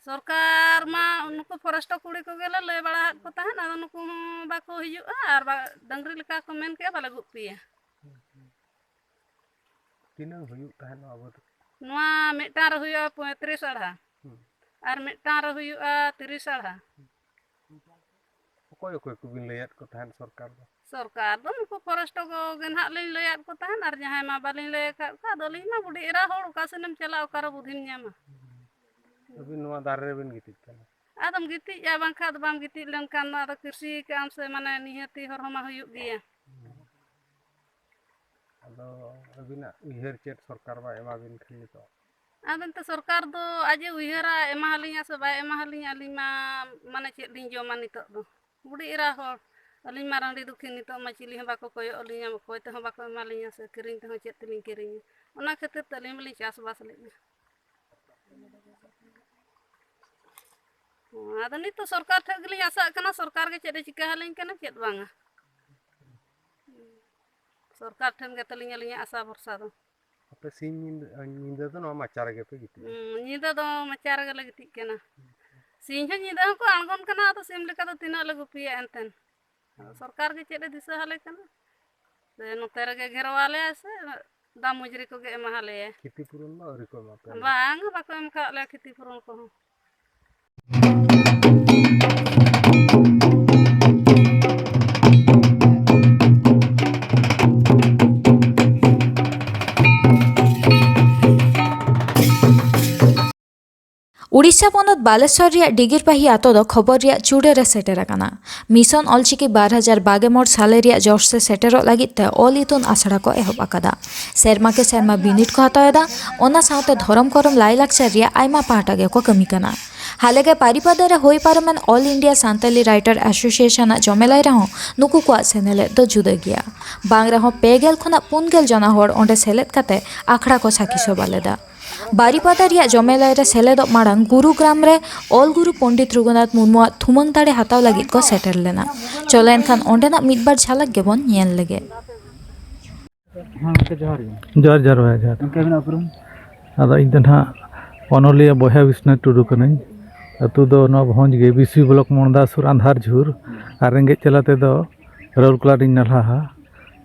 ᱥᱚᱨᱠᱟᱨ ᱢᱟ ᱱᱩᱠᱩ ᱯᱷᱚᱨᱮᱥᱴ ᱠᱩᱲᱤ ᱠᱚᱜᱮ ᱞᱮ ᱞᱟᱹᱭ ᱵᱟᱲᱟ ᱟᱫ ᱠᱚ ᱛᱟᱦᱮᱸᱫ, ᱟᱫᱚ ᱱᱩᱠᱩ ᱦᱚᱸ ᱵᱟᱠᱚ ᱦᱤᱡᱩᱜᱼᱟ, ᱟᱨ ᱵᱟ-, ᱰᱟᱹᱝᱨᱤ ᱞᱮᱠᱟ ᱠᱚ ᱢᱮᱱ ᱠᱮᱜᱼᱟ, ᱵᱟᱞᱮ ᱜᱩᱯᱤᱭᱟ᱾ ᱛᱤᱱᱟᱹᱝ ᱦᱩᱭᱩᱜ ᱛᱟᱦᱮᱸᱫ ᱱᱚᱣᱟ ᱵᱟᱹᱫᱽ? ᱱᱚᱣᱟ ᱢᱤᱫᱴᱟᱝ ᱨᱮ ᱦᱩᱭᱩᱜᱼᱟ ᱯᱚᱸᱭᱛᱨᱤᱥ ᱟᱲᱦᱟ᱾ ᱦᱩᱸ᱾ ᱟᱨ ᱢᱤᱫᱴᱟᱝ ᱨᱮ ᱦᱩᱭᱩᱜᱼᱟ ᱛᱤᱨᱤᱥ ᱟᱲᱦᱟ᱾ ᱚᱠᱚᱭ ᱚᱠᱚᱭ ᱠᱚᱵᱤᱱ ᱞᱟᱹᱭᱟᱫ ᱠᱚ ᱛᱟᱦᱮᱸᱫ ᱥᱚᱨᱠᱟᱨ ᱫᱚ? ᱥᱚᱨᱠᱟᱨ ᱫᱚ ᱱᱩᱠᱩ ᱯᱷᱚᱨᱮᱥᱴ ᱠᱚᱜᱮ ᱱᱟᱦᱟᱜ ᱞᱤᱧ ᱞᱟᱹᱭᱟᱫ ᱠᱚ ᱛᱟᱦᱮᱸᱫ, ᱟᱨ ᱡᱟᱦᱟᱸᱭ ᱢᱟ ᱵᱟᱹᱞᱤᱧ ᱞᱟᱹᱭ ᱟᱠᱟᱫ ᱠᱚᱣᱟ᱾ ᱟᱫᱚ ᱟᱹᱞᱤᱧ ᱢᱟ ᱵᱩᱰᱷᱤ ᱮᱨᱟ ᱦᱚᱲ, ᱚᱠᱟ ᱥᱮᱱ ᱮᱢ ᱪᱟᱞᱟᱜᱼᱟ, ᱚᱠᱟᱨᱮ ᱵᱩᱫᱷᱤᱢ ᱧᱟᱢᱟ? ᱟᱹᱵᱤᱱ ᱱᱚᱣᱟ ᱫᱟᱨᱮ ᱨᱮᱵᱤᱱ ᱜᱤᱛᱤᱡ ᱠᱟᱱᱟ? ᱟᱫᱚᱢ ᱜᱤᱛᱤᱡᱼᱟ, ᱵᱟᱝᱠᱷᱟᱱ ᱫᱚ ᱵᱟᱢ ᱜᱤᱛᱤᱡ ᱞᱮᱱᱠᱷᱟᱱ ᱫᱚ ᱟᱫᱚ ᱠᱤᱨᱥᱤ ᱠᱟᱜ ᱟᱢ ᱥᱮ, ᱢᱟᱱᱮ ᱱᱤᱦᱟᱹᱛᱤ ᱦᱚᱨᱦᱚ ᱢᱟ ᱦᱩᱭᱩᱜ ᱜᱮᱭᱟ᱾ ᱟᱫᱚ ᱟᱹᱵᱤᱱᱟᱜ ᱩᱭᱦᱟᱹᱨ ᱪᱮᱫ ᱥᱚᱨᱠᱟᱨ ᱵᱟᱭ ᱮᱢᱟᱵᱤᱱ ᱠᱷᱟᱱ ᱱᱤᱛᱚᱜ? ᱟᱫᱚ ᱱᱤᱛᱚᱜ ᱥᱚᱨᱠᱟᱨ ᱫᱚ ᱟᱡ ᱮ ᱩᱭᱦᱟᱹᱨᱟ, ᱮᱢᱟ ᱦᱟᱹᱞᱤᱧᱟ ᱥᱮ ᱵᱟᱭ ᱮᱢᱟ ᱦᱟᱹᱞᱤᱧᱟ, ᱟᱹᱞᱤᱧ ᱢᱟ ᱢᱟᱱᱮ ᱪᱮᱫ ᱞᱤᱧ ᱡᱚᱢᱟ ᱱᱤᱛᱚᱜ ᱫᱚ? ᱵᱩᱰᱷᱤ ᱮᱨᱟ ᱦᱚᱲ, ᱟᱹᱞᱤᱧ ᱢᱟ ᱨᱟᱺᱰᱤ ᱫᱩᱠᱷᱤ, ᱱᱤᱛᱚᱜ ᱢᱟ ᱪᱤᱞᱤ ᱦᱚᱸ ᱵᱟᱠᱚ ᱠᱚᱭᱚᱜ ᱟᱹᱞᱤᱧᱟ, ᱚᱠᱚᱭ ᱛᱮᱦᱚᱸ ᱵᱟᱠᱚ ᱮᱢᱟᱞᱤᱧᱟ ᱥᱮ, ᱠᱤᱨᱤᱧ ᱛᱮᱦᱚᱸ ᱪᱮᱫ ᱛᱮᱞᱤᱧ ᱠᱤᱨᱤᱧᱟ? ᱚᱱᱟ ᱠᱷᱟᱹᱛᱤᱨ ᱛᱮ ᱟᱹᱞᱤᱧ ᱢᱟᱞᱤᱧ ᱪᱟᱥᱵᱟᱥ ᱞᱮᱫᱼᱟ᱾ ᱦᱚᱸ, ᱟᱫᱚ ᱱᱤᱛ ᱫᱚ ᱥᱚᱨᱠᱟᱨ ᱴᱷᱮᱱ ᱜᱮᱞᱤᱧ ᱟᱥᱟᱜ ᱠᱟᱱᱟ, ᱥᱚᱨᱠᱟᱨ ᱜᱮ ᱪᱮᱫ ᱮ ᱪᱤᱠᱟᱹ ᱟᱹᱞᱤᱧ ᱠᱟᱱᱟ, ᱪᱮᱫ ᱵᱟᱝᱟ᱾ ᱥᱚᱨᱠᱟᱨ ᱴᱷᱮᱱ ᱜᱮ ᱛᱟᱹᱞᱤᱧ ᱟᱹᱞᱤᱧᱟᱜ ᱟᱥᱟ ᱵᱷᱚᱨᱥᱟ ᱫᱚ᱾ ᱟᱯᱮ ᱥᱤᱧ ᱧᱤᱫᱟᱹ, ᱧᱤᱫᱟᱹ ᱫᱚ ᱱᱚᱣᱟ ᱢᱟᱪᱟ ᱨᱮᱜᱮ ᱯᱮ ᱜᱤᱛᱤᱡᱼᱟ? ᱦᱩᱸ, ᱧᱤᱫᱟᱹ ᱫᱚ ᱢᱟᱪᱟ ᱨᱮᱜᱮ ᱞᱮ ᱜᱤᱛᱤᱡ ᱠᱟᱱᱟ᱾ ᱥᱤᱧ ᱦᱚᱸ ᱧᱤᱫᱟᱹ ᱦᱚᱸᱠᱚ ᱟᱬᱜᱚᱱ ᱠᱟᱱᱟ, ᱟᱫᱚ ᱥᱤᱢ ᱞᱮᱠᱟ ᱫᱚ ᱛᱤᱱᱟᱹᱜ ᱞᱮ ᱜᱩᱯᱤᱭᱟ ᱮᱱᱛᱮᱱ᱾ ᱥᱚᱨᱠᱟᱨ ᱜᱮ ᱪᱮᱫ ᱮ ᱫᱤᱥᱟᱹ ᱟᱞᱮ ᱠᱟᱱᱟ? ᱥᱮ ᱱᱚᱛᱮ ᱨᱮᱜᱮ ᱜᱷᱮᱨᱣᱟ ᱞᱮᱭᱟ ᱥᱮ ᱫᱟᱜ ᱢᱩᱡᱽᱨᱤ ᱠᱚᱜᱮ ᱮᱢᱟ ᱞᱮᱭᱟ? ᱠᱷᱤᱛᱤ ᱯᱩᱨᱚᱱ ᱫᱚ ᱟᱹᱣᱨᱤ ᱠᱚ ᱮᱢᱟ ᱯᱮᱭᱟ? ᱵᱟᱝ, ᱵᱟᱠᱚ ᱮᱢ ᱠᱟᱜ ᱞᱮᱭᱟ ᱠᱷᱤᱛᱤ ᱯᱩᱨᱚᱱ ᱠᱚᱦᱚᱸ᱾ ᱩᱲᱤᱥᱥᱟ ᱯᱚᱱᱚᱛ ᱵᱟᱞᱮᱥᱚᱨ ᱨᱮᱭᱟᱜ ᱰᱤᱜᱤᱨᱯᱟᱦᱤ ᱟᱛᱳ ᱫᱚ ᱠᱷᱚᱵᱚᱨ ᱨᱮᱭᱟᱜ ᱪᱩᱲᱟᱹ ᱨᱮ ᱥᱮᱴᱮᱨ ᱟᱠᱟᱱᱟ᱾ ᱢᱤᱥᱚᱱ ᱚᱞᱪᱤᱠᱤ ᱵᱟᱨ ᱦᱟᱡᱟᱨ ᱵᱟᱜᱮ ᱢᱚᱬ ᱥᱟᱞᱮ ᱨᱮᱭᱟᱜ ᱡᱚᱥ ᱨᱮ ᱥᱮᱴᱮᱨᱚᱜ ᱞᱟᱹᱜᱤᱫ ᱛᱮ ᱚᱞ ᱤᱛᱩᱱ ᱟᱥᱲᱟ ᱠᱚ ᱮᱦᱚᱵ ᱟᱠᱟᱫᱟ᱾ ᱥᱮᱨᱢᱟ ᱠᱮ ᱥᱮᱨᱢᱟ ᱵᱤᱱᱤᱰ ᱠᱚ ᱦᱟᱛᱟᱣ ᱮᱫᱟ, ᱚᱱᱟ ᱥᱟᱶᱛᱮ ᱫᱷᱚᱨᱚᱢ ᱠᱚᱨᱚᱢ ᱞᱟᱭᱼᱞᱟᱠᱪᱟᱨ ᱨᱮᱭᱟᱜ ᱟᱭᱢᱟ ᱯᱟᱦᱴᱟ ᱜᱮᱠᱚ ᱠᱟᱹᱢᱤ ᱠᱟᱱᱟ᱾ ᱦᱟᱞᱮᱜᱮ ᱵᱟᱨᱤᱯᱟᱫᱟ ᱨᱮ ᱦᱩᱭ ᱯᱟᱨᱚᱢᱮᱱ all India Santali writer association ᱟᱜ ᱡᱚᱢᱮᱞᱟᱭ ᱨᱮᱦᱚᱸ ᱱᱩᱠᱩ ᱠᱚᱣᱟᱜ ᱥᱮᱱᱮᱞᱮᱫ ᱫᱚ ᱡᱩᱫᱟᱹ ᱜᱮᱭᱟ᱾ ᱵᱟᱝ ᱨᱮᱦᱚᱸ ᱯᱮ ᱜᱮᱞ ᱠᱷᱚᱱᱟᱜ ᱯᱩᱱ ᱜᱮᱞ ᱡᱚᱱᱟ ᱦᱚᱲ ᱚᱸᱰᱮ ᱥᱮᱞᱮᱫ ᱠᱟᱛᱮ ᱟᱠᱷᱲᱟ ᱠᱚ ᱥᱟᱹᱠᱷᱤ ᱥᱚᱵᱷᱟ ᱞᱮᱫᱟ᱾ ᱵᱟᱨᱤᱯᱟᱫᱟ ᱨᱮᱭᱟᱜ ᱡᱚᱢᱮᱞᱟᱭ ᱨᱮ ᱥᱮᱞᱮᱫᱚᱜ ᱢᱟᱲᱟᱝ ᱜᱩᱨᱩᱜᱨᱟᱢ ᱨᱮ ᱚᱞ ᱜᱩᱨᱩ ᱯᱚᱱᱰᱤᱛ ᱨᱚᱜᱷᱩᱱᱟᱛᱷ ᱢᱩᱨᱢᱩᱣᱟᱜ ᱛᱷᱩᱢᱟᱹᱝ ᱫᱟᱲᱮ ᱦᱟᱛᱟᱣ ᱞᱟᱹᱜᱤᱫ ᱠᱚ ᱥᱮᱴᱮᱨ ᱞᱮᱱᱟ᱾ ᱪᱚᱞᱚ ᱮᱱᱠᱷᱟᱱ ᱚᱸᱰᱮᱱᱟᱜ ᱢᱤᱫ ᱵᱟᱨ ᱡᱷᱟᱞᱟᱠ ᱜᱮᱵᱚᱱ ᱧᱮᱞ ᱞᱮᱜᱮ᱾ ᱦᱮᱸ ᱜᱚᱢᱠᱮ, ᱡᱚᱦᱟᱨ ᱜᱮ᱾ ᱡᱚᱦᱟᱨ, ᱡᱚᱦᱟᱨ ᱵᱚᱭᱦᱟ, ᱡᱚᱦᱟᱨ᱾ ᱜᱚᱢᱠᱮ, ᱟᱹᱵᱤᱱᱟᱜ ᱩᱯᱨᱩᱢ? ᱟᱫᱚ ᱤᱧ ᱫᱚ ᱱᱟᱦᱟᱜ ᱚᱱᱚᱞᱤᱭᱟᱹ ᱵᱚᱭᱦᱟ ᱵᱤᱥᱱᱟᱹ ᱴᱩᱰᱩ ᱠᱟᱹᱱᱟᱹᱧ᱾ ᱟᱹᱛᱩ ᱫᱚ ᱱᱚᱣᱟ ᱵᱷᱚᱸᱡᱽ ᱜᱮ, ᱵᱤᱥᱤ ᱵᱞᱚᱠ ᱢᱚᱲᱫᱟ ᱥᱩᱨ ᱟᱸᱫᱷᱟᱨ ᱡᱷᱩᱨ᱾ ᱟᱨ ᱨᱮᱸᱜᱮᱡ ᱡᱟᱞᱟ ᱛᱮᱫᱚ ᱨᱟᱹᱣᱩᱞᱠᱮᱞᱟ ᱨᱤᱧ ᱱᱟᱞᱦᱟᱼᱟ᱾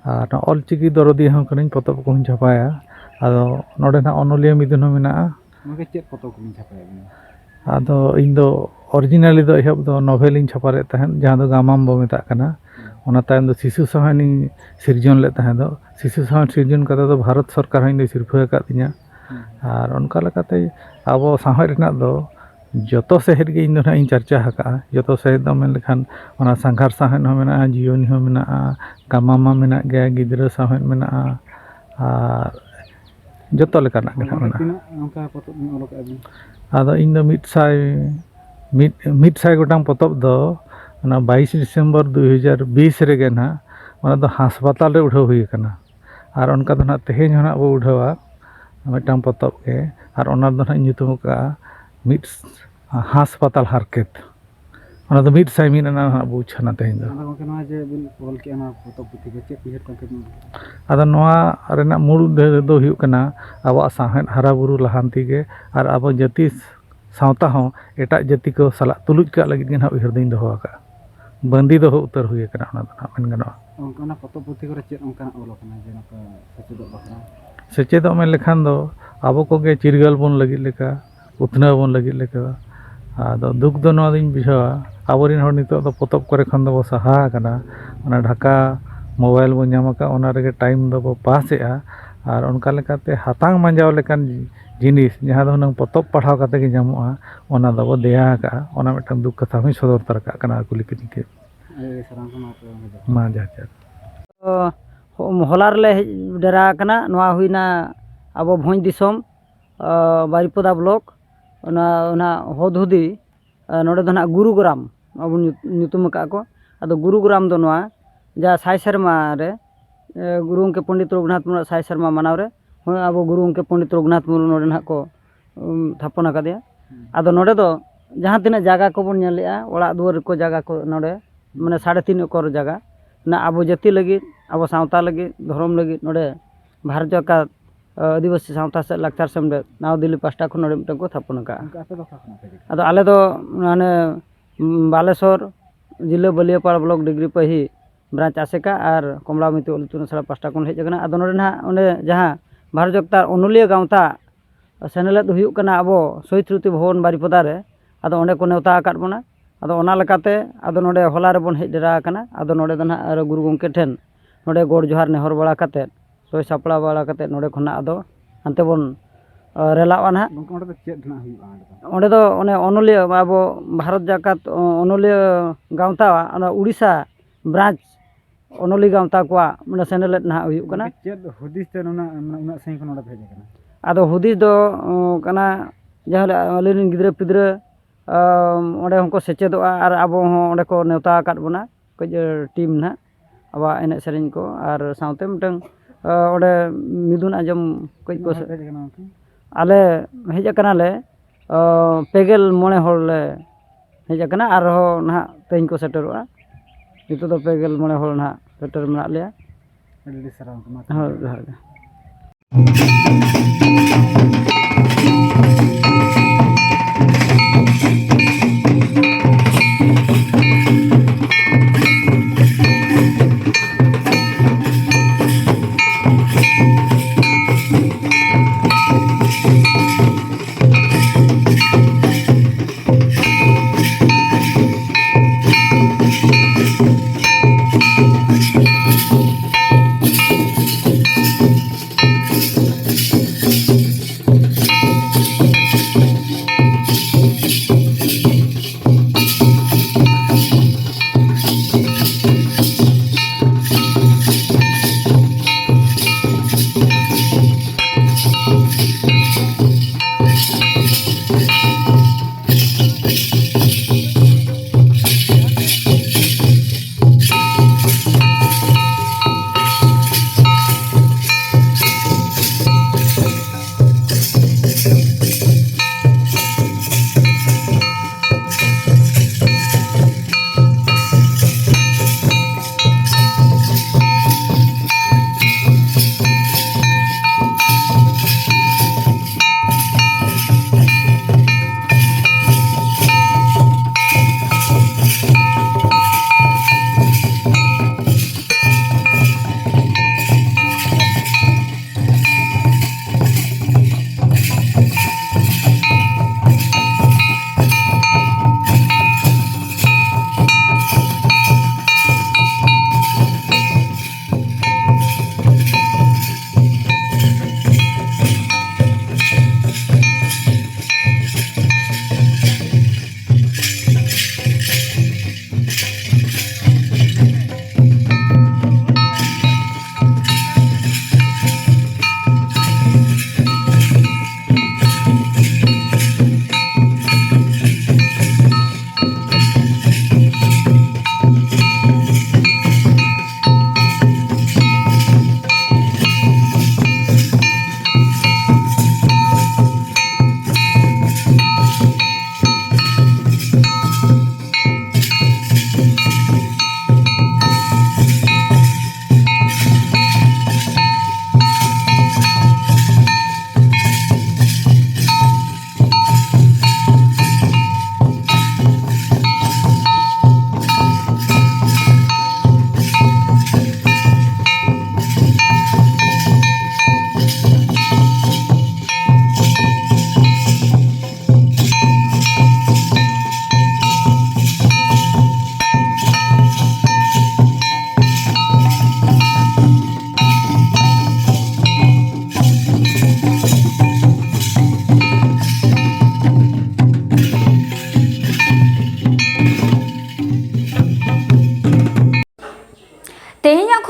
ᱟᱨ ᱱᱚᱣᱟ ᱚᱞ ᱪᱤᱠᱤ ᱫᱚᱨᱚᱫᱤᱭᱟᱹ ᱦᱚᱸ ᱠᱟᱹᱱᱟᱹᱧ, ᱯᱚᱛᱚᱵ ᱠᱚᱦᱚᱸᱧ ᱪᱷᱟᱯᱟᱭᱟ᱾ ᱟᱫᱚ ᱱᱚᱰᱮ ᱱᱟᱦᱟᱜ ᱚᱱᱚᱞᱤᱭᱟᱹ ᱢᱤᱫᱩᱱ ᱦᱚᱸ ᱢᱮᱱᱟᱜᱼᱟ᱾ ᱜᱚᱢᱠᱮ, ᱪᱮᱫ ᱯᱚᱛᱚᱵ ᱠᱚᱵᱤᱱ ᱪᱷᱟᱯᱟᱭᱟ ᱟᱹᱵᱤᱱ ᱫᱚ? ᱟᱫᱚ ᱤᱧ ᱫᱚ originally ᱫᱚ ᱮᱦᱚᱵ ᱫᱚ ᱱᱚᱵᱷᱮᱞ ᱤᱧ ᱪᱷᱟᱯᱟ ᱞᱮᱫ ᱛᱟᱦᱮᱸᱫ, ᱡᱟᱦᱟᱸ ᱫᱚ ᱜᱟᱢᱟᱢ ᱵᱚ ᱢᱮᱛᱟᱜ ᱠᱟᱱᱟ᱾ ᱦᱩᱸ᱾ ᱚᱱᱟ ᱛᱟᱭᱚᱢ ᱫᱚ ᱥᱤᱥᱩ ᱥᱟᱶᱦᱮᱫ ᱤᱧ ᱥᱤᱨᱡᱚᱱ ᱞᱮᱫ ᱛᱟᱦᱮᱸ ᱫᱚ᱾ ᱥᱤᱥᱩ ᱥᱟᱶᱦᱮᱫ ᱥᱤᱨᱡᱚᱱ ᱠᱟᱛᱮ ᱫᱚ ᱵᱷᱟᱨᱚᱛ ᱥᱚᱨᱠᱟᱨ ᱦᱚᱸ ᱤᱧ ᱫᱚᱭ ᱥᱤᱨᱯᱷᱟᱹ ᱟᱠᱟᱫ ᱛᱤᱧᱟᱹ᱾ ᱦᱩᱸ᱾ ᱟᱨ ᱚᱱᱠᱟ ᱞᱮᱠᱟᱛᱮ ᱟᱵᱚ ᱥᱟᱶᱦᱮᱫ ᱨᱮᱱᱟᱜ ᱫᱚ ᱡᱚᱛᱚ ᱥᱟᱶᱦᱮᱫ ᱜᱮ ᱤᱧ ᱫᱚ ᱱᱟᱦᱟᱜ ᱤᱧ ᱪᱟᱨᱪᱟ ᱟᱠᱟᱫᱼᱟ᱾ ᱡᱚᱛᱚ ᱥᱟᱶᱦᱮᱫ ᱫᱚ ᱢᱮᱱ ᱞᱮᱠᱷᱟᱱ ᱚᱱᱟ ᱥᱟᱸᱜᱷᱟᱨ ᱥᱟᱶᱦᱮᱫ ᱦᱚᱸ ᱢᱮᱱᱟᱜᱼᱟ, ᱡᱤᱭᱚᱱᱤ ᱦᱚᱸ ᱢᱮᱱᱟᱜᱼᱟ, ᱜᱟᱢᱟᱢ ᱢᱟ ᱢᱮᱱᱟᱜ ᱜᱮᱭᱟ, ᱜᱤᱫᱽᱨᱟᱹ ᱥᱟᱶᱦᱮᱫ ᱢᱮᱱᱟᱜᱼᱟ, ᱟᱨ ᱡᱚᱛᱚ ᱞᱮᱠᱟᱱᱟᱜ ᱜᱮ ᱱᱟᱦᱟᱜ ᱢᱮᱱᱟᱜᱼᱟ᱾ ᱛᱤᱱᱟᱹᱜ ᱚᱱᱠᱟ ᱯᱚᱛᱚᱵ ᱵᱤᱱ ᱚᱞ ᱟᱠᱟᱫᱼᱟ ᱵᱤᱱ? ᱟᱫᱚ ᱤᱧ ᱫᱚ ᱢᱤᱫ ᱥᱟᱭ, ᱢᱤᱫ, ᱢᱤᱫ ᱥᱟᱭ ᱜᱚᱴᱟᱝ ᱯᱚᱛᱚᱵ ᱫᱚ ᱚᱱᱟ ᱵᱟᱭᱤᱥ ᱰᱤᱥᱮᱢᱵᱚᱨ ᱫᱩ ᱦᱟᱡᱟᱨ ᱵᱤᱥ ᱨᱮᱜᱮ ᱱᱟᱦᱟᱜ ᱚᱱᱟ ᱫᱚ ᱦᱟᱥᱯᱟᱛᱟᱞ ᱨᱮ ᱩᱰᱷᱟᱹᱣ ᱦᱩᱭ ᱟᱠᱟᱱᱟ᱾ ᱟᱨ ᱚᱱᱠᱟ ᱫᱚ ᱱᱟᱦᱟᱜ ᱛᱮᱦᱮᱧ ᱦᱚᱸ ᱱᱟᱦᱟᱜ ᱵᱚ ᱩᱰᱷᱟᱹᱣᱟ ᱢᱤᱫᱴᱟᱝ ᱯᱚᱛᱚᱵ ᱜᱮ, ᱟᱨ ᱚᱱᱟ ᱫᱚ ᱱᱟᱦᱟᱜ ᱤᱧ ᱧᱩᱛᱩᱢ ᱟᱠᱟᱫᱼᱟ ᱢᱤᱫ ᱦᱟᱥᱯᱟᱛᱟᱞ ᱦᱟᱨᱠᱮᱛ᱾ ᱚᱱᱟ ᱫᱚ ᱢᱤᱫ ᱥᱟᱭ ᱢᱤᱫ ᱟᱱᱟᱜ ᱦᱟᱸᱜ ᱵᱩᱡᱽ ᱥᱟᱱᱟ ᱛᱮᱦᱮᱧ ᱫᱚ᱾ ᱟᱫᱚ ᱜᱚᱢᱠᱮ, ᱱᱚᱣᱟ ᱡᱮ ᱵᱤᱱ ᱚᱞ ᱠᱮᱜᱼᱟ, ᱱᱚᱣᱟ ᱯᱚᱛᱚᱵ ᱯᱩᱛᱷᱤ ᱠᱚ, ᱪᱮᱫ ᱩᱭᱦᱟᱹᱨ ᱠᱚ ᱟᱹᱵᱤᱱ? ᱟᱫᱚ ᱱᱚᱣᱟ ᱨᱮᱱᱟᱜ ᱢᱩᱞ ᱩᱫᱽᱫᱮᱥ ᱫᱚ ᱦᱩᱭᱩᱜ ᱠᱟᱱᱟ, ᱟᱵᱚᱣᱟᱜ ᱥᱟᱶᱦᱮᱫ ᱦᱟᱨᱟ ᱵᱩᱨᱩ ᱞᱟᱦᱟᱱᱛᱤ ᱜᱮ ᱟᱨ ᱟᱵᱚ ᱡᱟᱹᱛᱤ ᱥᱟᱶᱛᱟ ᱦᱚᱸ ᱮᱴᱟᱜ ᱡᱟᱹᱛᱤ ᱠᱚ ᱥᱟᱞᱟᱜ ᱛᱩᱞᱩᱡ ᱠᱟᱜ ᱞᱟᱹᱜᱤᱫ ᱜᱮ ᱱᱟᱦᱟᱜ ᱩᱭᱦᱟᱹᱨ ᱫᱚᱧ ᱫᱚᱦᱚ ᱟᱠᱟᱫᱼᱟ᱾ ᱵᱟᱹᱱᱫᱤ ᱫᱚᱦᱚ ᱩᱛᱟᱹᱨ ᱦᱩᱭ ᱟᱠᱟᱱᱟ, ᱚᱱᱟ ᱫᱚ ᱱᱟᱦᱟᱜ ᱢᱮᱱ ᱜᱟᱱᱚᱜᱼᱟ᱾ ᱚᱱᱠᱟ ᱚᱱᱟ ᱯᱚᱛᱚᱵ ᱯᱩᱛᱷᱤ ᱠᱚᱨᱮ ᱪᱮᱫ ᱚᱱᱠᱟᱱᱟᱜ ᱚᱞ ᱟᱠᱟᱱᱟ ᱡᱮ ᱱᱚᱝᱠᱟ ᱥᱮᱪᱮᱫᱚᱜ ᱵᱟᱠᱷᱨᱟ? ᱥᱮᱪᱮᱫᱚᱜ ᱢᱮᱱ ᱞᱮᱠᱷᱟᱱ ᱫᱚ ᱟᱵᱚ ᱠᱚᱜᱮ ᱪᱤᱨᱜᱟᱹᱞ ᱵᱚᱱ ᱞᱟᱹᱜᱤᱫ ᱞᱮᱠᱟ, ᱩᱛᱱᱟᱹᱣ ᱵᱚᱱ ᱞᱟᱹᱜᱤᱫ ᱞᱮᱠᱟ᱾ ᱟᱫᱚ ᱫᱩᱠ ᱫᱚ ᱱᱚᱣᱟ ᱫᱚᱧ ᱵᱩᱡᱷᱟᱹᱣᱟ, ᱟᱵᱚᱨᱮᱱ ᱦᱚᱲ ᱱᱤᱛᱚᱜ ᱫᱚ ᱯᱚᱛᱚᱵ ᱠᱚᱨᱮ ᱠᱷᱚᱱ ᱫᱚᱵᱚ ᱥᱟᱦᱟ ᱟᱠᱟᱱᱟ᱾ ᱚᱱᱟ ᱰᱷᱟᱠᱟ ᱢᱳᱵᱟᱭᱤᱞ ᱵᱚᱱ ᱧᱟᱢ ᱟᱠᱟᱫ, ᱚᱱᱟ ᱨᱮᱜᱮ ᱴᱟᱭᱤᱢ ᱫᱚᱵᱚ ᱯᱟᱥ ᱮᱫᱼᱟ᱾ ᱟᱨ ᱚᱱᱠᱟ ᱞᱮᱠᱟᱛᱮ ᱦᱟᱛᱟᱝ ᱢᱟᱸᱡᱟᱣ ᱞᱮᱠᱟᱱ ᱡᱤᱱᱤᱥ, ᱡᱟᱦᱟᱸ ᱫᱚ ᱦᱩᱱᱟᱹᱝ ᱯᱚᱛᱚᱵ ᱯᱟᱲᱦᱟᱣ ᱠᱟᱛᱮ ᱜᱮ ᱧᱟᱢᱚᱜᱼᱟ, ᱚᱱᱟ ᱫᱚᱵᱚ ᱫᱮᱭᱟ ᱟᱠᱟᱫᱼᱟ᱾ ᱚᱱᱟ ᱢᱤᱫᱴᱟᱝ ᱫᱩᱠ ᱠᱟᱛᱷᱟ ᱦᱚᱸᱧ ᱥᱚᱫᱚᱨ ᱛᱟᱨᱟ ᱠᱟᱜ ᱠᱟᱱᱟ ᱟᱨ ᱠᱩᱞᱤ ᱠᱤᱫᱤᱧ ᱠᱮᱫ᱾ ᱟᱹᱰᱤ ᱥᱟᱨᱦᱟᱣ ᱠᱟᱱᱟ ᱟᱯᱮ ᱚᱸᱰᱮ ᱫᱚ᱾ ᱢᱟ ᱡᱚᱦᱟᱨ ᱡᱚᱦᱟᱨ᱾ ᱛᱚ, ᱦᱚ-, ᱦᱚᱞᱟ ᱨᱮᱞᱮ ᱦᱮᱡ ᱰᱮᱨᱟ ᱟᱠᱟᱱᱟ᱾ ᱱᱚᱣᱟ ᱦᱩᱭᱱᱟ ᱟᱵᱚ ᱵᱷᱚᱸᱡᱽ ᱫᱤᱥᱚᱢ, ᱟ, ᱵᱟᱨᱤᱯᱚᱫᱟ ᱵᱞᱚᱠ, ᱚᱱᱟ, ᱚᱱᱟ ᱦᱚᱫᱽᱦᱩᱫᱤ, ᱟ, ᱱᱚᱰᱮ ᱫᱚ ᱱᱟᱦᱟᱜ ᱜᱩᱨᱩᱜᱨᱟᱢ ᱟᱵᱚ ᱧᱩ-, ᱧᱩᱛᱩᱢ ᱟᱠᱟᱫ ᱠᱚ᱾ ᱟᱫᱚ ᱜᱩᱨᱩᱜᱨᱟᱢ ᱫᱚ ᱱᱚᱣᱟ ᱡᱟ ᱥᱟᱭ ᱥᱮᱨᱢᱟ ᱨᱮ, ᱮ, ᱜᱩᱨᱩ ᱜᱚᱢᱠᱮ ᱯᱚᱱᱰᱤᱛ ᱨᱚᱜᱷᱩᱱᱟᱛᱷ ᱢᱩᱨᱢᱩᱣᱟᱜ ᱥᱟᱭ ᱥᱮᱨᱢᱟ ᱢᱟᱱᱟᱣ ᱨᱮ, ᱦᱚᱸ, ᱟᱵᱚ ᱜᱩᱨᱩ ᱜᱚᱢᱠᱮ ᱯᱚᱱᱰᱤᱛ ᱨᱚᱜᱷᱩᱱᱟᱛᱷ ᱢᱩᱨᱢᱩ ᱱᱚᱰᱮ ᱱᱟᱦᱟᱜ ᱠᱚ, ᱩᱢ, ᱛᱷᱟᱯᱚᱱ ᱟᱠᱟᱫᱮᱭᱟ᱾ ᱦᱩᱸ᱾ ᱟᱫᱚ ᱱᱚᱰᱮ ᱫᱚ ᱡᱟᱦᱟᱸ ᱛᱤᱱᱟᱹᱜ ᱡᱟᱭᱜᱟ ᱠᱚᱵᱚᱱ ᱧᱮᱞᱮᱜᱼᱟ, ᱚᱲᱟᱜ ᱫᱩᱣᱟᱹᱨ ᱠᱚ ᱡᱟᱭᱜᱟ ᱠᱚ ᱱᱚᱰᱮ, ᱢᱟᱱᱮ ᱥᱟᱲᱮ ᱛᱤᱱ ᱮᱠᱚᱨ ᱡᱟᱭᱜᱟ, ᱚᱱᱟ ᱟᱵᱚ ᱡᱟᱹᱛᱤ ᱞᱟᱹᱜᱤᱫ, ᱟᱵᱚ ᱥᱟᱶᱛᱟ ᱞᱟᱹᱜᱤᱫ, ᱫᱷᱚᱨᱚᱢ ᱞᱟᱹᱜᱤᱫ ᱱᱚᱰᱮ ᱵᱷᱟᱨᱚᱛ ᱡᱟᱠᱟᱛ, ᱟ, ᱟᱹᱫᱤᱵᱟᱹᱥᱤ ᱥᱟᱶᱛᱟ ᱥᱮ ᱞᱟᱠᱪᱟᱨ ᱥᱮᱢᱞᱮᱫ ᱱᱟᱣᱟ ᱫᱤᱞᱞᱤ ᱯᱟᱦᱴᱟ ᱠᱷᱚᱱ ᱱᱚᱰᱮ ᱢᱤᱫᱴᱟᱝ ᱠᱚ ᱛᱷᱟᱯᱚᱱ ᱟᱠᱟᱫᱼᱟ᱾ ᱜᱚᱢᱠᱮ, ᱟᱯᱮ ᱫᱚ ᱚᱠᱟ ᱠᱷᱚᱱᱟᱜ ᱯᱮ ᱦᱮᱡ ᱟᱠᱟᱱᱟ? ᱟᱫᱚ ᱟᱞᱮ ᱫᱚ ᱢᱟᱱᱮ, ᱩᱢ, ᱵᱟᱞᱮᱥᱚᱨ ᱡᱤᱞᱟᱹ ᱵᱟᱹᱞᱤᱭᱟᱹᱯᱟᱲ ᱵᱞᱚᱠ ᱰᱤᱜᱽᱨᱤ ᱯᱟᱹᱦᱤ ᱵᱨᱟᱧᱪ ᱟᱥᱮᱠᱟ ᱟᱨ ᱠᱚᱢᱞᱟᱵᱚᱛᱤ ᱚᱞ ᱤᱛᱩᱱ ᱟᱥᱲᱟ ᱯᱟᱦᱴᱟ ᱠᱷᱚᱱ ᱦᱮᱡ ᱟᱠᱟᱱᱟ᱾ ᱟᱫᱚ ᱱᱚᱰᱮ ᱱᱟᱦᱟᱜ ᱚᱸᱰᱮ ᱡᱟᱦᱟᱸ ᱵᱷᱟᱨᱚᱛ ᱡᱟᱠᱟᱛ ᱚᱱᱚᱞᱤᱭᱟᱹ ᱜᱟᱶᱛᱟ ᱥᱮᱱᱮᱞᱮᱫ ᱦᱩᱭᱩᱜ ᱠᱟᱱᱟ ᱟᱵᱚ ᱥᱚᱦᱤᱫ ᱥᱢᱨᱩᱛᱤ ᱵᱷᱚᱵᱚᱱ ᱵᱟᱨᱤᱯᱚᱫᱟ ᱨᱮ᱾ ᱟᱫᱚ ᱚᱸᱰᱮ ᱠᱚ ᱱᱮᱣᱛᱟ ᱟᱠᱟᱫ ᱵᱚᱱᱟ᱾ ᱟᱫᱚ ᱚᱱᱟ ᱞᱮᱠᱟᱛᱮ ᱟᱫᱚ ᱱᱚᱰᱮ ᱦᱚᱞᱟ ᱨᱮᱵᱚᱱ ᱦᱮᱡ ᱰᱮᱨᱟ ᱟᱠᱟᱱᱟ᱾ ᱟᱫᱚ ᱱᱚᱰᱮ ᱫᱚ ᱱᱟᱦᱟᱜ ᱟᱨᱚ ᱜᱩᱨᱩ ᱜᱚᱢᱠᱮ ᱴᱷᱮᱱ ᱱᱚᱰᱮ ᱜᱚᱰ ᱡᱚᱦᱟᱨ ᱱᱮᱦᱚᱨ ᱵᱟᱲᱟ ᱠᱟᱛᱮᱫ, ᱥᱳᱭ ᱥᱟᱯᱲᱟᱣ ᱵᱟᱲᱟ ᱠᱟᱛᱮᱫ ᱱᱚᱰᱮ ᱠᱷᱚᱱᱟᱜ ᱟᱫᱚ ᱦᱟᱱᱛᱮ ᱵᱚᱱ, ᱟ, ᱨᱮᱞᱟᱜᱼᱟ ᱱᱟᱦᱟᱜ᱾ ᱜᱚᱢᱠᱮ, ᱚᱸᱰᱮ ᱫᱚ ᱪᱮᱫ ᱱᱟᱦᱟᱜ ᱦᱩᱭᱩᱜᱼᱟ ᱚᱸᱰᱮ ᱫᱚ? ᱚᱸᱰᱮ ᱫᱚ ᱚᱱᱮ ᱚᱱᱚᱞᱤᱭᱟᱹ, ᱟᱵᱚ ᱵᱷᱟᱨᱚᱛ ᱡᱟᱠᱟᱛ, ᱚ, ᱚᱱᱚᱞᱤᱭᱟᱹ ᱜᱟᱶᱛᱟ, ᱚᱱᱟ ᱩᱲᱤᱥᱥᱟ ᱵᱨᱟᱧᱪ ᱚᱱᱚᱞᱤᱭᱟᱹ ᱜᱟᱶᱛᱟ ᱠᱚᱣᱟᱜ ᱢᱟᱱᱮ ᱥᱮᱱᱮᱞᱮᱫ ᱱᱟᱦᱟᱜ ᱦᱩᱭᱩᱜ ᱠᱟᱱᱟ᱾ ᱜᱚᱢᱠᱮ, ᱪᱮᱫ ᱦᱩᱫᱤᱥ ᱛᱮ ᱱᱩᱱᱟᱹᱜ, ᱢᱟᱱᱮ ᱩᱱᱟᱹᱜ ᱥᱟᱺᱜᱤᱧ ᱠᱷᱚᱱ ᱱᱚᱰᱮ ᱯᱮ ᱦᱮᱡ ᱟᱠᱟᱱᱟ? ᱟᱫᱚ ᱦᱩᱫᱤᱥ ᱫᱚ, ᱚ, ᱠᱟᱱᱟ, ᱡᱟᱦᱟᱸ ᱟᱞᱮ ᱨᱮᱱ ᱜᱤᱫᱽᱨᱟᱹ ᱯᱤᱫᱽᱨᱟᱹ, ᱚ, ᱚᱸᱰᱮ ᱦᱚᱸᱠᱚ ᱥᱮᱪᱮᱫᱚᱜᱼᱟ ᱟᱨ ᱟᱵᱚ ᱦᱚᱸ ᱚᱸᱰᱮ ᱠᱚ ᱱᱮᱣᱛᱟ ᱟᱠᱟᱫ ᱵᱚᱱᱟ, ᱠᱟᱹᱡ, ᱮ, ᱴᱤᱢ ᱱᱟᱦᱟᱜ ᱟᱵᱚᱣᱟᱜ ᱮᱱᱮᱡ ᱥᱮᱨᱮᱧ ᱠᱚ ᱟᱨ ᱥᱟᱶᱛᱮ ᱢᱤᱫᱴᱟᱝ, ᱚ, ᱚᱸᱰᱮ ᱢᱤᱫᱩᱱ ᱟᱸᱡᱚᱢ ᱠᱟᱹᱡ ᱠᱚ ᱛᱤᱱᱟᱹᱜ ᱦᱚᱲ ᱯᱮ ᱦᱮᱡ ᱟᱠᱟᱱᱟ ᱜᱚᱢᱠᱮ? ᱟᱞᱮ ᱦᱮᱡ ᱟᱠᱟᱱᱟᱞᱮ, ᱚ, ᱯᱮ ᱜᱮᱞ ᱢᱚᱬᱮ ᱦᱚᱲ ᱞᱮ ᱦᱮᱡ ᱟᱠᱟᱱᱟ, ᱟᱨᱦᱚᱸ ᱱᱟᱦᱟᱜ ᱛᱮᱦᱮᱧ ᱠᱚ ᱥᱮᱴᱮᱨᱚᱜᱼᱟ᱾ ᱱᱤᱛᱚᱜ ᱫᱚ ᱯᱮ ᱜᱮᱞ ᱢᱚᱬᱮ ᱦᱚᱲ ᱱᱟᱦᱟᱜ ᱥᱮᱴᱮᱨ ᱢᱮᱱᱟᱜ ᱞᱮᱭᱟ᱾ ᱟᱹᱰᱤ ᱟᱹᱰᱤ ᱥᱟᱨᱦᱟᱣ ᱜᱚᱢᱠᱮ, ᱢᱟ ᱦᱳᱭ, ᱛᱚᱵᱮ᱾ ᱡᱚᱦᱟᱨ ᱜᱮ᱾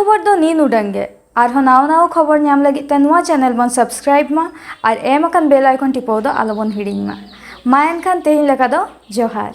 ᱠᱷᱚᱵᱚᱨ ᱫᱚ ᱱᱤᱱ ᱩᱰᱟᱹᱝ ᱜᱮ᱾ ᱟᱨᱦᱚᱸ ᱱᱟᱣᱟ ᱱᱟᱣᱟ ᱠᱷᱚᱵᱚᱨ ᱧᱟᱢ ᱞᱟᱹᱜᱤᱫ ᱛᱮ ᱱᱚᱣᱟ ᱪᱮᱱᱮᱞ ᱵᱚᱱ ᱥᱟᱵᱥᱠᱨᱟᱭᱤᱵ ᱢᱟ ᱟᱨ ᱮᱢ ᱟᱠᱟᱱ ᱵᱮᱞ ᱟᱭᱠᱚᱱ ᱴᱤᱯᱟᱹᱣ ᱫᱚ ᱟᱞᱚᱵᱚᱱ ᱦᱤᱲᱤᱧ ᱢᱟ᱾ ᱢᱟ ᱮᱱᱠᱷᱟᱱ ᱛᱮᱦᱮᱧ ᱞᱮᱠᱟ ᱫᱚ ᱡᱚᱦᱟᱨ᱾